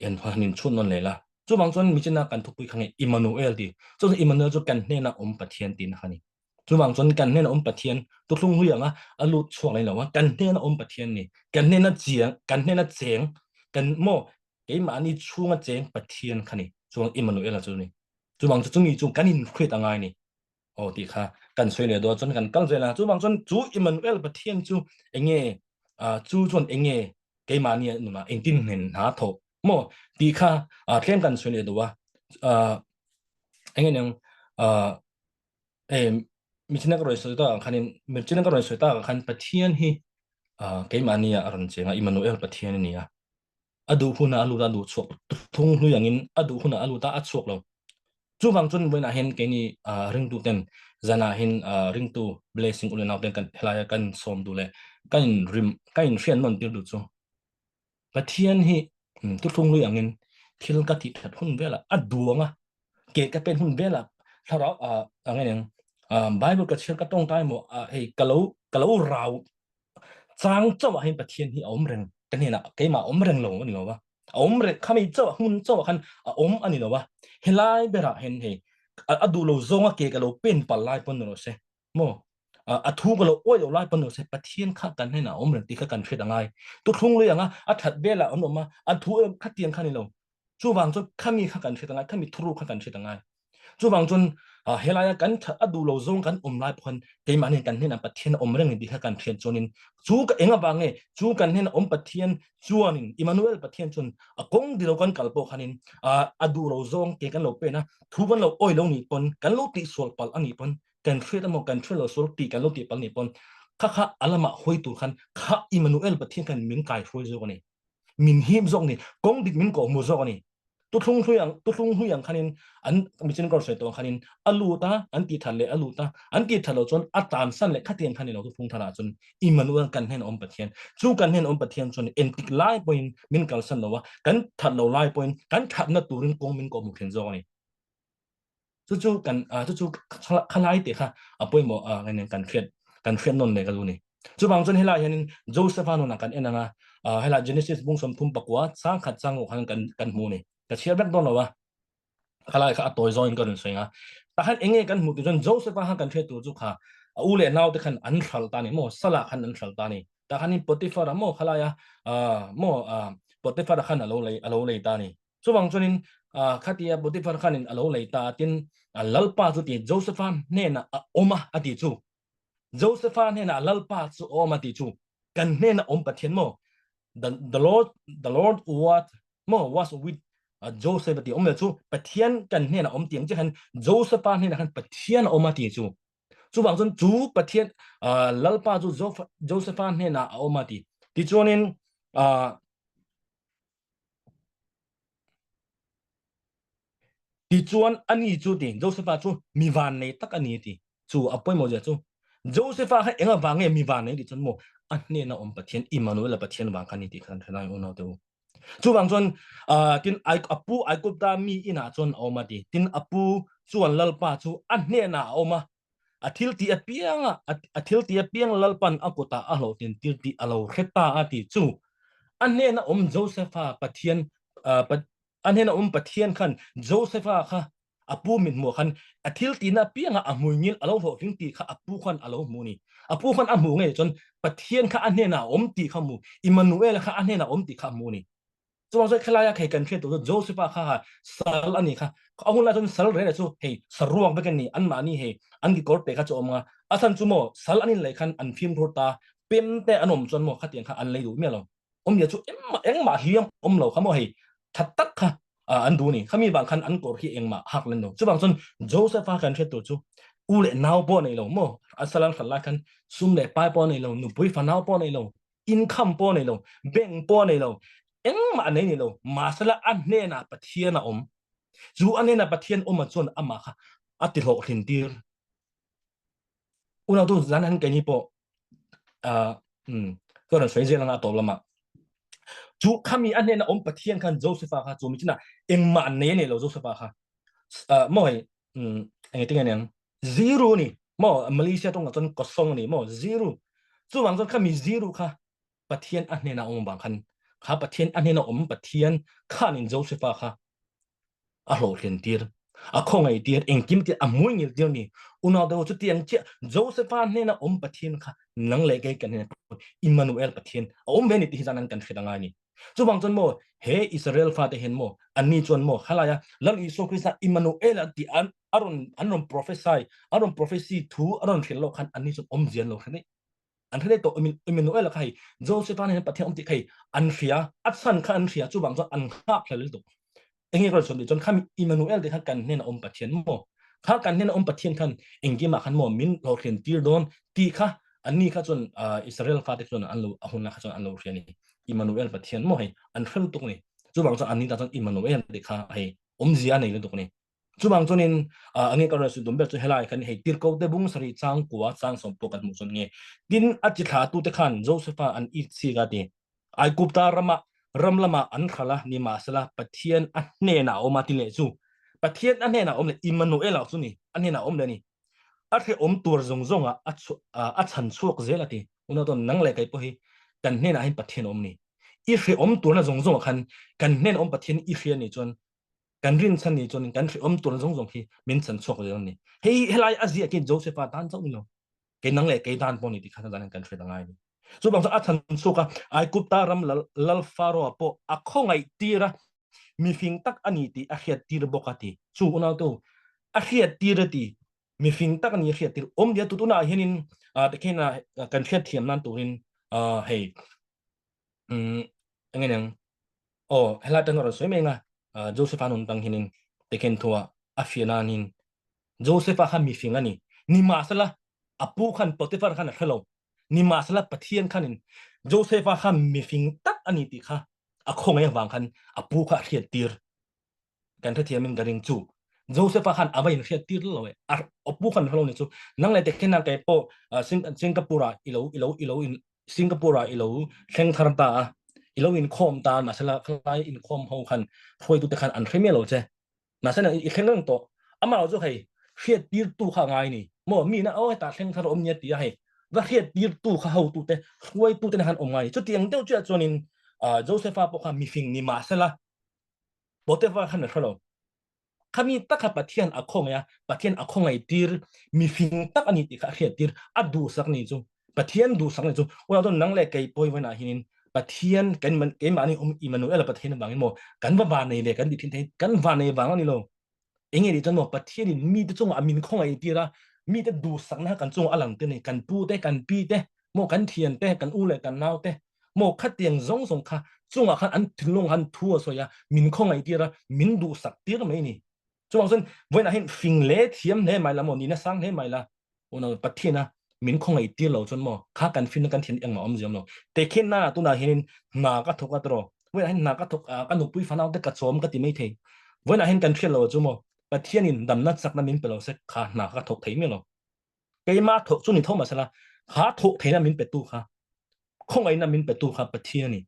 en han in chhun nawn leh la. Chuvang chuan michina kan thupui kha nge Immanuel ti. Chu Immanuel chu kan hnena awm Pathian tihna kha ni. Chuvang chuan kan hnena awm Pathian tuthlung hlui anga a lut chhuak leh lo a, kan hnena awm Pathian ni. Kan hnena chiang, kan hnena cheng, kan maw keimahni chhunga cheng Pathian kha ni. Chuang Immanuel chu ni. Chuvang chu chumi chu kan inhriat angai ni. Aw tih kha kan sawi leh dawn chuan kan kal zel a. Chuvang chuan chu Immanuel Pathian chu enge chu chuan enge keimahni nunah engtin hnen hna thawk maw tih kha tlem kan sawi leh duh a. Enge niang michina ka rawn sawi tak ang khanin michina ka rawn sawi tak ang khan Pathian hi keimahni ah a rawn cheng a, Immanuel Pathian a ni a. A duh hunah a lut a, a duh chhuak thung hlui angin a duh hunah a lut a, a chhuak lo. Chuvang chuan vawiinah hian keini ringtu ten zanah hian ringtu blessing u leh nau ten kan helaia kan sawm duh leh kan inrim kan inhriat nawn tir duh chu Pathian hi thuthlung hlui angin thil ka tih that hun velah a duang a, ke ka pen hun velah thlarau ang Bible ka chhiar ka tawngtai maw hei ka lo ka lo rau Chang chauh ah hian Pathian hi a awm reng ka hnenah keimah a awm reng lo a ni lo va, a awm reng khami chauh ah hmun chauh ah khan a awm a ni lo va, helai berah hian hei a duh lo zawnga ke ka lo pen palh lai pawn ni rawh se maw, a thu ka lo awih loh lai pawn ni rawh se Pathian kha kan hnenah a awm reng tih kha kan hriat a ngai. Tuthlung lui anga a that velah an awm a, a thu khatiang kha a ni lo. Chuvang chuan khami kha kan hriat a ngai, khami thuruk kha kan hriat a ngai. Chuvang chuan helaia kan that a duh lo zawng kan awm lai pawh khan keimahni kan hnenah Pathian a awm reng tih kha kan hriat chuanin chu ka eng avang nge chu kan hnena awm Pathian chuanin Immanuel Pathian chuan a kawng dilo kan kal pawh khanin a duh lo zawng ke kan lo pen a, thu kan lo awi lo nih pawn kan lo tihsual palh a nih pawn kan hriat emaw kan hriat lo sual tih kan lo tih palh nih pawn kha kha a lamah hawi tur khan kha Immanuel Pathian khan min kaihruai zawk a ni. Min him zawk a ni, kawng dik min kawhhmuh zawk a ni. Thuthlung hlui ang thuthlung hlui ang khanin an michin kawr sawi tawh ang khanin a lut a, an tih that leh a lut a, an tih that loh chuan a tlansan leh khatiang khan ni lo thuthlung tharah chuan Immanuel kan hnena awm Pathian, chu kan hnena awm Pathian chuan engtik lai pawhin min kalsan lo a, kan that lo lai pawhin kan thatna turin kawng min kawhhmuh thin zawk a ni. Chu chu kan chu chu khalai tih kha a pawimawh kan hriat kan hriat nawn leh ka duh a ni. Chuvang chuan helai hianin Joseph-a nunah kan en ang a, helai Genesis bung 34 chang khat chang khan kan kan hmu a ni. Ka chhiar vek dawn lo a, khalai kha a tawi zawngin ka rawn sawi ang a. Tah khan eng nge kan hmuh tih chuan Joseph-a kha kan hriat tur chu kha a u leh naute khan an hral ta a ni maw, salah khan an hral ta a ni. Tah khanin Potiphar-a maw khalaia maw Potiphar-a khan a lo lei a lo lei ta a ni. Chuvang chuanin khatia Potiphar khanin a lo lei ta a, tin Lalpa chu ti Joseph-a hnenah a awm a a tih chu. Josepha hnenah Lalpa chu a awm a tih chu kan hnena awm Pathian maw? The, the Lord, the Lord what maw was with uh, Joseph a tih awm le chu Pathian kan hnena awm tiang che khan Josepha hnenah khan Pathian a awm a tih chu. Chuvang chuan chu Pathian uh, Lalpa chu Josepha hnenah a awm a ti. Tichuanin uh, Tichuan ani chu ti Josepha chu mi vannei tak a ni ti chu a pawimawh zia chu Josepha kha eng avang nge mi vannei ti chuan maw a hnena awm Pathian Immanuel a Pathian vang kha ni tih khan hre unau te u. Chuvang chuan tin a pu Aigupta mi inah chuan a awm a ti tin a pu chuan Lalpa chu a hnenah a awm a a thil tih apianga a thil tih apiang Lalpan a kutah a hlawhtlin tir tih a lo hre ta a ti chu a hnena awm Josepha Pathian a hnena awm Pathian khan Josepha kha a pu mithmuh khan a thil tihna apianga a hmuingil a lo hlawhtling tih kha a pu khan a lo hmu ni. A pu khan a hmuh ngei chuan Pathian kha a hnenah a awm tih kha hmu, Immanuel kha a hnenah a awm tih kha a hmu ni. Chuang chuan khelaia hei kan hriat tur chu Josepha kha ha sal a ni kha. A hun lai chuan sal reng chu hei saruak vek a ni, anmahni hei an kekawr te kha chu a awm a. A chhan chu maw sal an inlei khan an fimkhur ta, pem te an awm chuan maw khatiang kha an lei duh miah lo. Awmzia chu engmah engmah hliam awm lo kha maw hei tha tak kha an duh ni. Khami vang khan an kawr hi engmah hak len lo. Chuvang chuan Joseph-a kan hriat tur chu u leh nau pawh nei lo maw a sal an hral lai khan sum leh pai pawh nei lo, nupui fanau pawh nei lo, income pawh nei lo, bank pawh nei lo, engmah nei ni lo. Mahsela a hnenah Pathian a awm. Chu a hnenah Pathian awm ah chuan amah kha a ti hlawhtlin tir. Unau tu zan han keini pawh chuan an sawi zel anga a tawp lamah chu khami a hnena awm Pathian khan Josepha kha chu mi china engmah nei nei lo Josepha kha maw hei eng tinge niang zero ni maw Malaysia tawngah chuan kosong ni maw zero chuvang chuan khami zero kha Pathian a hnena awm bang khan kha Pathian a hnena awm Pathian khanin Josepha kha a hlawhtlin tir a khawngaih tir engkim tir a hmuingil tir ni unau te chu tiang chiah Josepha hnena awm Pathian kha nang leh kei kan hnena Immanuel Pathian a awm ve ni tih hi zan an kan hriat angai ni chuvang chuan maw he Israel fa te hian maw anni chuan maw halaia Lal Isua Krista Immanuel an ti an a rawn an rawn prophesy a rawn prophecy thu a rawn hrilh loh khan anni chuan awmzia an lo hre daih an hre tawh Emmanuel kha hei Joseph an Pathian awm tih kha hei an hria a chhan kha an hria chuvang chuan an nghak hlel lutuk enge ka chuan chuan khami Emmanuel te kha kan hnena awm Pathian maw kha kan hnena awm Pathian khan engkimah khan maw min hlawhtlin tir dawn tih kha anni kha chuan Israel fate chuan an lo a hunna kha chuan an lo hria ni Emmanuel Pathian maw hei an hre lutuk ni chuvang chuan anni ta chuan Emmanuel te kha hei awmzia nei lutuk ni Chuvang chuanin a nge ka rawn sawi tum ber chu helai khan hei tirhkoh te bung sarih changkua chang sawm pawh kan hmuh chuan nge tin a chi thla tute khan Josepha an it chik a ti Aigupta rama ram lama an hral a nimahsela Pathian a hnenah a awm a ti leh chu Pathian a hnenah a awm leh Immanuel-a chu ni a hnenah a awm leh a ni a hrehawm tur zawng zawngah a a chhan chhuak zel a ti unau chuan nang leh kei pawh hi kan hnenah hian Pathian a awm ni i hrehawm turna zawng zawngah khan kan hnenah awm Pathian i hria ni chuan kan rin chan ni chuan kan hrehawm tur zawng zawng hi min chan chhuak zel ni hei helai a ziah khi Josepha tan chauh ni lo kei nang leh kei dan pawh ni ti khan zan kan hriat angai ni chu bang chu a chan chhuak a Aigupta ram lal lal Pharaoh pawh a khawngaih tir a mifing tak ani tih a hriat tir bawk a ti chu unau tu a hriat tir a ti mifing tak ani a hriat tir awm dia tu tunah hianin tikhian kan hriat thiam nan turin hei enge nang Aw, helai tang rawn sawi mai nga, Joseph-a nun tang hianin tikhin thua a fiah nanin Joseph-a kha mifing a ni. Nimahsela, a pu khan Potiphar khan a hre lo. Nimahsela, Pathian khanin Joseph-a kha mifing tak a ni tih kha a khawngaih avang khan a pu kha a hriat tir. Kan hrethiam in ka ring chu. Joseph-a khan a va inhriat tir lo e. A pu khan hlo ni chu. Nang leh tekhin a kei pawh Singapore ah ilo ilo ilo in Singapore ah ilo thleng thar ta a. Ilo inkhawm ta mahsela khalai inkhawm ho khan hruaitute khan an hre miah lo che. Mahsela i thleng reng tawh. Amah chu hei hriat tir tu kha ngai ni. Maw mi na aw hetah thleng thar awm nia ti a hei va hriat tir tu kha hotute hruaitute khan awm ngai ni. Chutiang deuh chiah chuanin Joseph-a pawh kha mifing ni mahsela Potiphar khan a hre lo. Khami tak kha Pathian a khawngaih a, Pathian a khawngaih tir, mifing tak a ni tih kha a hriat tir, a duhsak ni chu. Pathian duhsak ni chu. Unau chuan nang leh kei pawh vawiinah hianin Pathian kan keimahni awm Immanuel Pathian avangin maw kan va vanei ve kan tih thin thei kan vanei vang a ni lo. Enge nih chuan maw Pathianin mite chungah min khawngaih tir a, mite duhsakna kha kan chungah a lang te ni, kan pu te, kan pi te, maw kan thian te, kan u leh kan nau te, maw khatiang zawng zawng kha chungah khan an thinlung khan thu a sawi a, min khawngaih tir a, min duhsak tir mai ni. Chuvang chuan vawiinah hian fing hle thiam hle mai la maw, nihna sang hle mai la, Unau Pathian a min khawngaih tir lo chuan maw kha kan finna kan thian engmah awm ziam lo. Tehkhinna tunah hianin hna ka thawk a tiraw? Vawiinah hian hna ka thawk a, ka nupui fanau te ka chawm ka ti mai thei. Vawiinah hian kan hriat lo chu maw Pathianin damna chakna min pe lo se kha hna ka thawk thei miah lo. Keimah thawk chu ni tho mahsela kha thawk theihna min petu kha khawngaihna min petu kha Pathian a ni.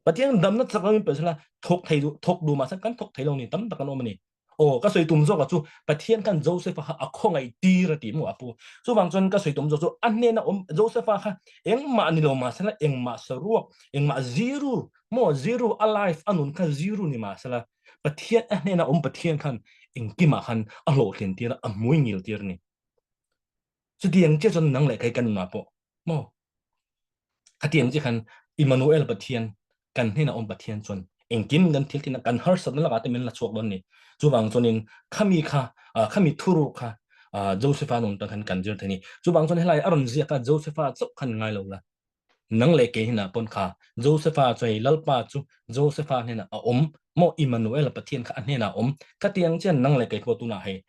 Pathian damna chakna min pe sela thawk thei duh thawk duh mahse kan thawk thei lo ni tam tak an awm a ni. Aw ka sawi tum zawk a chu Pathian khan Joseph-a kha a khawngaih tir a ti maw a pu. Chuvang chuan ka sawi tum zawk chu a hnena awm Joseph-a kha engmah ni lo mahsela engmah saruak engmah zero maw zero a life a nun kha zero ni mahsela Pathian a hnena awm Pathian khan engkimah khan a hlawhtlin tir a a hmui ngil tir a ni. Chutiang chiah chuan nang leh kei kan nunah pawh maw khatiang chiah khan Immanuel Pathian kan hnenah awm Pathian chuan engkim kan thil thin kan harsatna lakah te min la chhuak dawn ni. Chuvang chuanin khami kha khami thuruk kha Josepha nun tan khan kan zir thei ni. Chuvang chuan helai a rawn ziak a Josepha chauh khan ngai lo la. Nang leh kei hnenah pawn kha Josepha chu hei Lalpa chu Josepha hnenah a awm maw Immanuel Pathian kha a hnenah a awm khatiang chian nang leh kei pawh tunah hei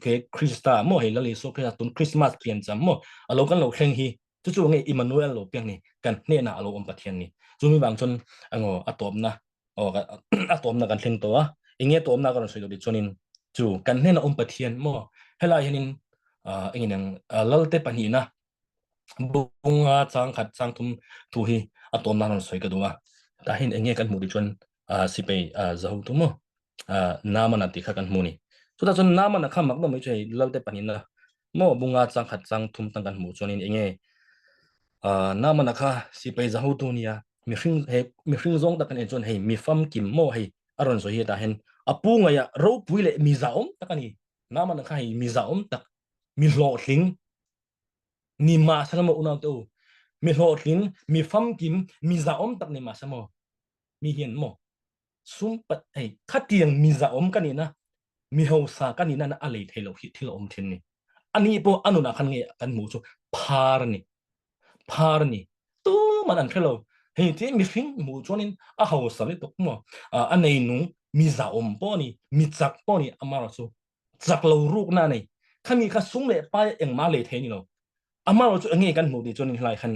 he Krista maw hei Lal Isua Krista tun Christmas piancham maw a lo kan lo thleng hi chu chu nge Immanuel lo piang ni kan hnenah a lo awm Pathian ni chumi vang chuan angaw a tawpna aw a tawpna kan thleng tawh a enge tawpna ka rawn sawi duh chuanin chu kan hnenah awm Pathian maw helai hianin engin ang Lalte pahnihna Bunga chang khat chang thum thu hi a tawn nan rawn sawi ka duh a. Tah hian eng nge kan hmuh tih chuan sipai zaho tu maw Naamana tih kha kan hmu a ni. Chutah chuan Naamana kha mak deuh mai chu hei Lalte pahnihna maw bunga chang khat chang thum tang kan hmuh chuanin eng nge Naamana kha sipai zaho tu nia mihring he mihring zawng tak kan en chuan hei mi famkim maw hei a rawn sawi hi tah hian a pu ngaihah ropui leh mi zahawm tak a ni. Naamana kha hei mi zahawm tak mi hlawhtling Ni mahsela maw unau te u, mi hlawhtling, mi famkim, mi zahawm tak ni mahse maw, mi hian maw sum pat hei khatiang mi zahawm ka nihna, mi hausa ka nihna na a lei thei lo hi thil a awm thin ni. Ani pawh a nunah khan nge kan hmuh chu phar a ni. Phar a ni. Tuman an hre lo. Hei ti mihring hmuh chuanin a hausa lutuk maw, a neinung, mi zahawm pawh a ni, mi chak pawh a ni, amaherawhchu chak lo rukna a nei. Khami kha sum leh pai engmah lei thei a ni lo. Amaherawhchu chu enge kan hmuh tih chuan helai khan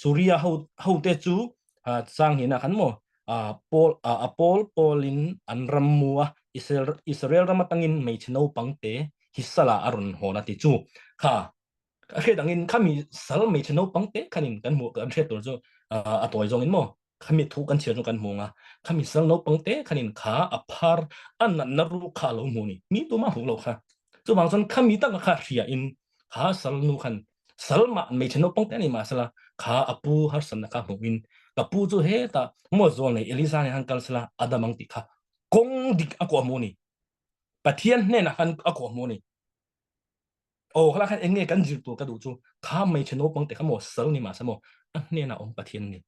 Suria ho hote chu chang hnihna khan maw pawl a pawl pawlin an ram mu a Israel Israel ram atangin hmeichhe naupang te hi sala a rawn hawn a ti chu kha a hriat angin khami sal hmeichhe naupang te khanin kan hmuh kan hriat tur chu a tawi zawngin maw Khami thu kan chhiar chu kan hmu nga, khami sal naupang te khanin kha a phar a natna ru kha a lo hmu ni, mi tuma hmuh lo kha. Chuvang chuan khami taka kha hria in kha sal nu khan sal mah hmeichhe naupang te a ni mahsela kha a pu harsatna kha hmuh in ka pu chu hetah maw zawl nei Eliza nen khan kal sela a dam ang tih kha kawng dik a kawh hmu ni. Pathian hnenah khan a kawh hmu ni. Aw khala khan eng nge kan zir tur ka duh chu kha hmeichhe naupang te kha maw sal ni mahse maw a hnenah awm Pathian ni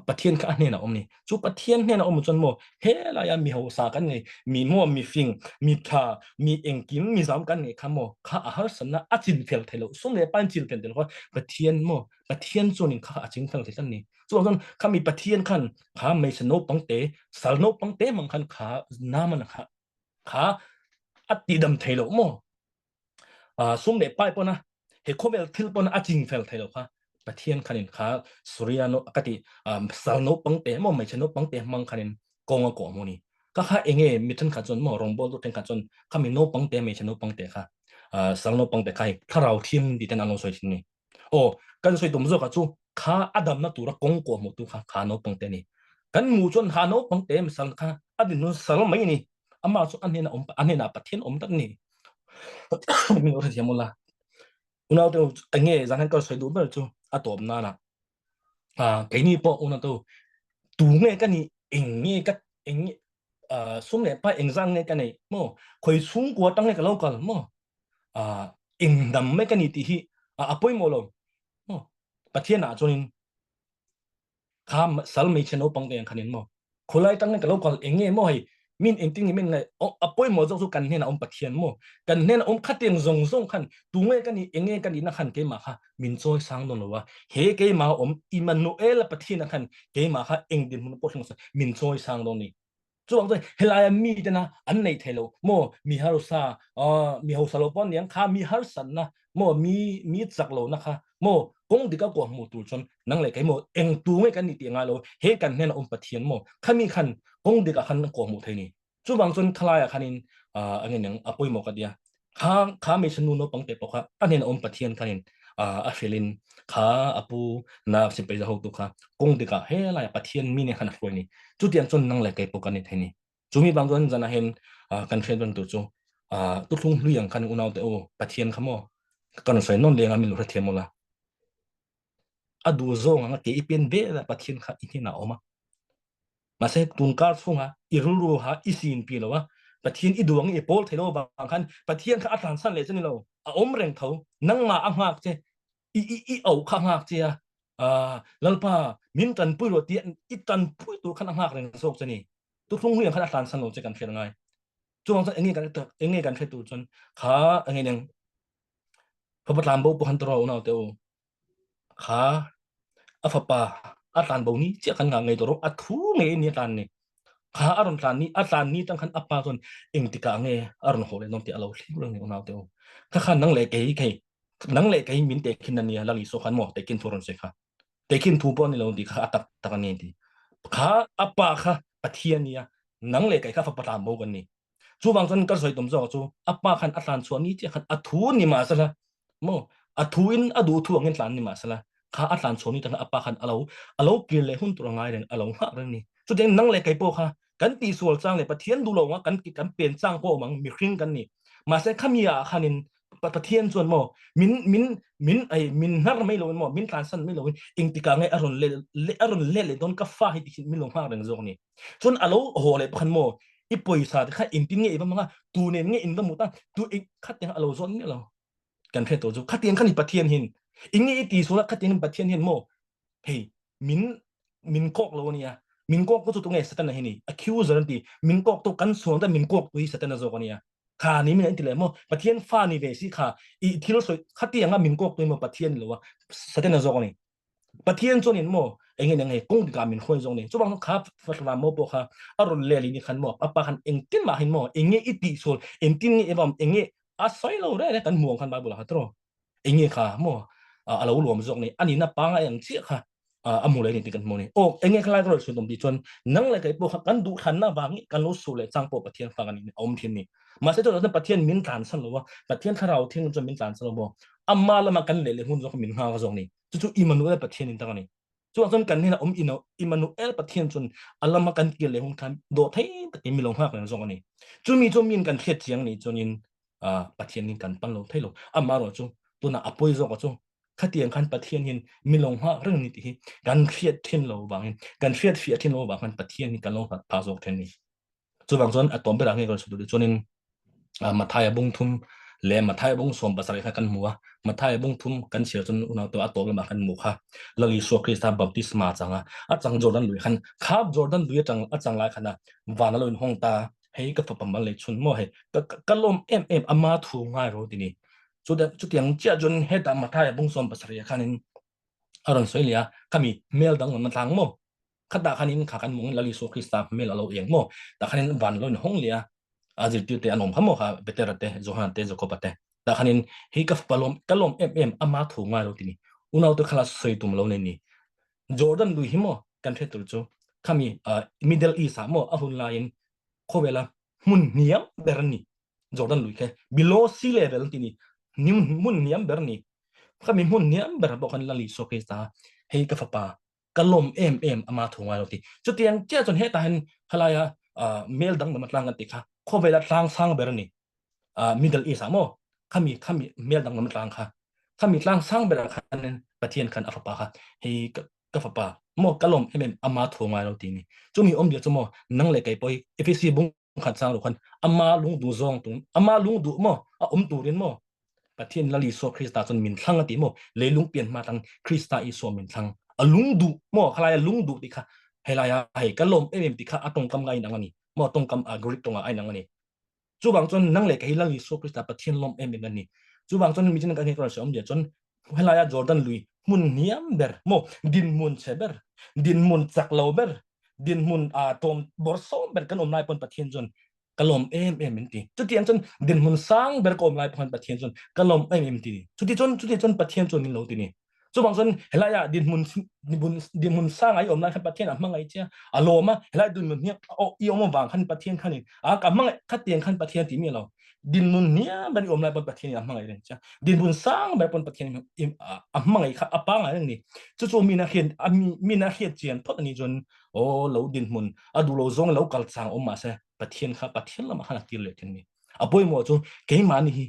Pathian kha a hnenah awm ni chu Pathian hnenah awm chuan maw helaia mi hausa kan nei mi maw mi fing mi tha mi engkim mi zam kan nei kha maw kha a harsatna a chin fel thei lo sum leh pain chin fel thei lo kha Pathian maw Pathian chuanin kha a ching fel thei tlat ni chu chuan kha mi Pathian khan kha hmeichhe naupang te sal naupang te mang khan kha Naaman kha kha a tihdam thei lo maw sum leh pai pawna he khawvel thil pawna a ching fel thei lo kha Pathian khanin kha Suria no ka ti sal naupang te emaw hmeichhe naupang te hmang khanin kawng a kawh hmu ni. Ka kha enge mi thenkhat chuan maw rawngbawltu thenkhat chuan khami naupang te hmeichhe naupang te kha sal naupang te kha hei thlarau thianghlim tih ten an lo sawi thin a ni. Aw kan sawi tum zawkah chu kha a damna tura kawng kawh hmuhtu kha kha naupang te a ni. Kan hmuh chuan ha naupang te sal kha a dinhmun sal mai a ni. Amah chu a hnenah awm a hnenah Pathian awm tak a ni. Min lo hrethiam ula. Unaute enge zan hian ka sawi duh ber chu a tawp nana keini pawh unautu tu nge ka nih eng nge ka eng sum leh pa engzat nge ka neih maw khawi chhungkua atang nge ka lo kal maw eng dam mai ka ni tih hi a pawimawh lo maw Pathian ah chuanin kha sal hmeichhe naupang te ang khanin maw khulai tang ka lo kal eng nge maw hei min engtin nge min ngai a pawimawh zawk chu kan hnenah awm Pathian maw kan hnenah awm khatiang zawng zawng khan tu nge ka nih eng nge ka nihna khan keimah kha min chawi sang dawn lo a he keimah awm Immanuel Pathian khan keimah kha eng dinhmun pawh thleng min chawi sang dawn ni Chuvang chuan helaia mi tena an nei thei lo maw mi harsa mi hausa lo pawh aniang kha mi harsatna maw mi mi chak lohna kha maw kawng dik a kuah hmuh tur chuan nang leh kei maw eng tu nge kan nih tih a ngai lo he kan hnena awm Pathian maw khami khan kawng dikah khan kuah hmuh thei ni. Chuvang chuan khalaiah khanin a nge niang a pawimawh ka tia kha kha hmeichhe nu naupang te pawh kha a hnena awm Pathian khanin a hrilhin kha a pu na sipai za hotu kha kawng dikah helaiah Pathian mi nen khan a hruai a ni. Chutiang chuan nang leh kei pawh kan ni thei a ni. Chumi vang chuan zanah hian kan hriat reng tur chu tuthlung hlui ang khan unaute u Pathian kha maw ka rawn sawi nawn leng a min lo hrethiam ula. A duh zawng anga ke i pian velah Pathian kha i hnenah a awm a. Mahse tunkar chhunga i rilru ha i sin pi lo a, Pathian i duh angin i pawl thei lo vang khan Pathian kha a tlansan leh che ni lo, a awm reng tho, nangmah a nghak che, i i i auh kha a nghak che a, Lalpa min tanpui rawh tia i tanpui tur khan a nghak reng zawk che ni. Tuthlung hlui ang khan a tlansan lo che kan hriat ngai. Chuvang chuan enge kan enge kan hre tur chuan kha enge neng fapa tlanbo pawh khan tawrh unau te u Kha a fapa a tlan bo ni chiah kan ngah ngei tawh rawh a thu ngei ni a tlan ni kha a rawn tlan ni a tlan ni tang khan a pa chuan engtikah nge a rawn haw leh dawn tih a lo thlir reng ni unau te u kha khan nang leh kei kei nang leh kei min tehkhin a nia Lal Isua khan maw tehkhin thu rawn sawi kha tehkhin thu pawh ni lo tih kha a tak tak a ni ti kha a pa kha Pathian nia nang leh kei kha fapa tlan bo kan ni Chuvang chuan ka sawi tum zawk chu a pa khan a tlan chhuah ni chiah khan a thu ni mahsela maw a thu in a duh thu angin tlan ni mahsela kha a tlan chhuah ni tang a pa khan alo alo kir leh hun tur a ngai reng alo nghah reng ni. Chutiang nang leh kei pawh kha kan tihsual chang leh Pathian duh lo anga kan kan pen chang pawh awm ang mihring kan ni. Mahse khami ah khanin Pathian chuan maw min min min ei min hnar mai loin maw min tlansan mai loin engtikah nge a rawn leh leh a rawn let leh dawn ka fa hi ti min lo nghak reng zawk ni. Chuan alo haw leh pakhan maw i pawisa te kha engtin nge i va hmang a tu nen nge in va mut a tu khatiang a lo zawn miah lo kan hre tur chu khatiang khan i Pathian hin eng nge i ti sual a khatiang Pathian hian maw hei min min kawk lo ania min kawk tu chu tunge Satana hi ni accuser an ti min kawk tu kan sual ta min kawk tu hi Satana zawk ania kha ni min an ti leh maw Pathian fa ni ve si kha i thil sawi khatianga min kawk tu hi maw Pathian lo a Satana zawk ani Pathian chuan in maw enge nge kawng dikah min hruai zawng ni chuvang kha fathla mo pawh kha a rawn lel in khan maw apa khan engtin mah hin maw enge i tih sual engtin nge evam enge a sawi lo re re kan hmuang khan bible ha tro enge kha maw a lo luam zawk ni ani na panga ang chiah kha a mu le ni ti kan hmu ni o enge khalai ka ro tum ti chuan nang le kai pawh kha kan duh than na wangi kan lo su le chang pawh Pathian fang ani awm thin ni mahse chu Pathian min tlan san lo wa Pathian thlarau thing chuan min tlan san lo maw amma lama kan le le hun zawk min nghak zawk ni chu chu Immanuel Pathian in tak ani chu chuan kan hnena awm ino Immanuel Pathian chuan alama kan kir leh hun khan do thei takin mi lo nghak reng zawk ani chu mi chu min kan hriat chiang ni chuan in Pathian in kan pan lo thei lo ama ro chu tuna apoi zawk chu khatiang khan Pathian hin mi lo nghak reng ni ti hi kan hriat thin lo wangin kan hriat fiah thin lo wang khan Pathian hi kan lo hlat pha zawk thin ni Chuvang chuan a tawm berah nge kan sawi duh chuanin Mathaia bung thum leh Mathaia bung 17 kha kan hmu a. Mathaia bung thum kan chhiar chuan unau te a tawp lamah kan hmu kha Lal Isua Krista baptisma a chang a, a chang Jordan lui khan kha Jordan lui atang a chang lai khan a van a lo inhawng ta hei ka fapa mal leh chhun maw hei ka ka lawm em em ama thu ngai ro ti ni. Chutiang chiah chuan hetah Mathaia bung 17 khanin a rawn sawi leh a khami hmel danglam a tlang maw Khatah khanin kha kan mung Lal Isua Krista hmel a lo eng maw? Tah khanin van lo in hawng leh a, a zirtirte an awm kha maw kha Petera te, Johan te, Jakoba te. Tah khanin hei ka fapa lawm ka lawm em em ama thu ngai lo ti ni. Unaute kha la sawi tum lo nei ni. Jordan lui hi maw kan hre tur chu khami Middle East ah maw a hun laiin. Khawvela hmun hniam ber a ni. Jordan lui kha below sea level ti ni. Hmun hniam ber ni. Khami hmun hniam ber pawh khan Lal Isua Krista hei ka fapa ka lawm em em ama thu ngai lo ti. Chutiang chiah chuan hetah hian khalaia mel danglam atlang kan tih kha khawvela tlang sang ber a ni. Middle East ah maw khami khami mel danglam tlang kha khami tlang sang ber ah khan Pathian khan a fapa kha hei ka fapa maw ka lawm em em ama thu ngai lo ti ni. Chumi awmzia chu maw nang leh kei pawh hi Efesi bung khat sang lo khan ama lungduh zawng tum ama lungduh maw a awm turin maw Pathian Lal Isua Krista chuan min thlang a ti maw leilung pian hma tang Krista Isua min thlang a lungduh maw khalai a lungduh ti kha helai a hei ka lawm em em ti kha a tawngkam nga inang ani maw tawngkam a Greek tawnga a inang ani. Chuvang chuan nang leh kei Lal Isua Krista Pathian lawm em em ani. Chuvang chuan mi chu kan hei awm dia chuan helaia Jordan lui hmun hniam ber maw dinhmun chhe ber dinhmun chak lo ber dinhmun a tlawm bawrhsawm ber kan awm lai pawn Pathian chuan ka lawm em em min ti. Chutiang chuan dinhmun sang ber ka awm lai pawh khan Pathian chuan ka lawm em em ti. Chuti chuan chuti chuan Pathian chuan min lo ti ni. Chuvang chuan helai ah dinhmun dinhmun sang ai awm lai khan Pathian a hmangaih che a lawm a helai dinhmun hi i awm avang khan Pathian khan in a ka hmangaih khatiang khan Pathian ti mi lo dinhmun hniam ber i awm lai pawn Pathian in a hmangaih reng che dinhmun sang ber pawn Pathian in a hmangaih kha a pangai reng ni chu chu mina hian mina hriat chian phawt ani chuan o lo dinhmun a duh lo zawng lo kal chang awm mahse Pathian kha Pathian lamah khan a kir leh thin ni a pawimawh chu keimahni hi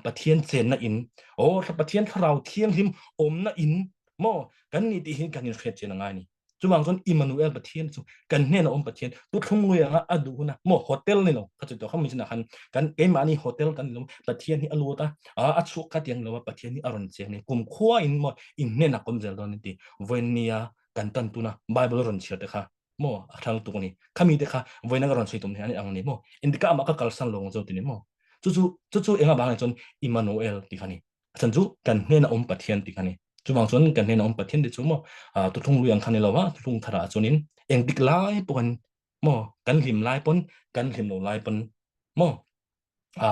Pathian chenna in aw Pathian thlarau thianghlim awmna in maw kan ni tih hi kan inhriat chian a ngai ni. Chuvang chuan Immanuel Pathian chu kan hnena awm Pathian tuthlung lui anga a duh huna maw hotel ni lo kha chu to kha mi khan kan keimahni hotel kan ni lo Pathian hi a lut a a chhuak kha tiang lo a Pathian hi a rawn cheng ni kum khua in maw in hnena kawm zel dawn ti vawinia kan tan tuna Bible rawn chhiar te kha maw a thang tuk ni khami te kha voina ka rawn sawi tum ni ani ang ni maw indika ama ka kalsan lo zo ti ni maw chu chu chu chu enga bang chuan Immanuel ti kha ni chan chu kan hnena awm Pathian ti kha ni chuvang chuan kan hnena awm Pathian ti chu maw tuthung lui ang kha ni lo a tuthung thara chuanin engtik lai pawh maw kan hlim lai pawn kan hlim lo lai pawn maw a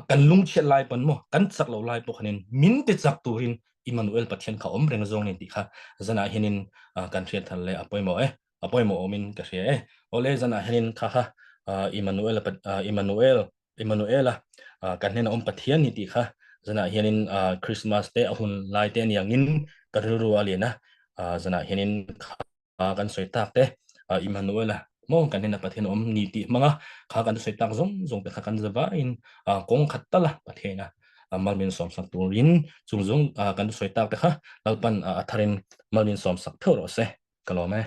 kan lungchhiat lai pawn maw kan chak lo lai pawh khanin min ti chak turin Immanuel Pathian kha awm reng zawng ni tih kha zanah hianin kan hriat thar leh a pawimawh e a pawimawh awmin ka hria e awle zanah hianin kha kha Immanuel Immanuel Immanuela kan hnena awm Pathian ni tih kha zanah hianin Christmas te a hun lai te aniangin ka rilru a lian a zanah hianin kha kan sawi tak te Immanuela maw kan hnena Pathian awm ni tih hmanga kha kan sawi tak zawng zawng te kha kan zavaiin kawng khat tala Pathiana mal min sawm sak turin chung zawng kan sawi tak te kha Lalpan a tharin mal min sawm sak theuh rawh se ka lawm e.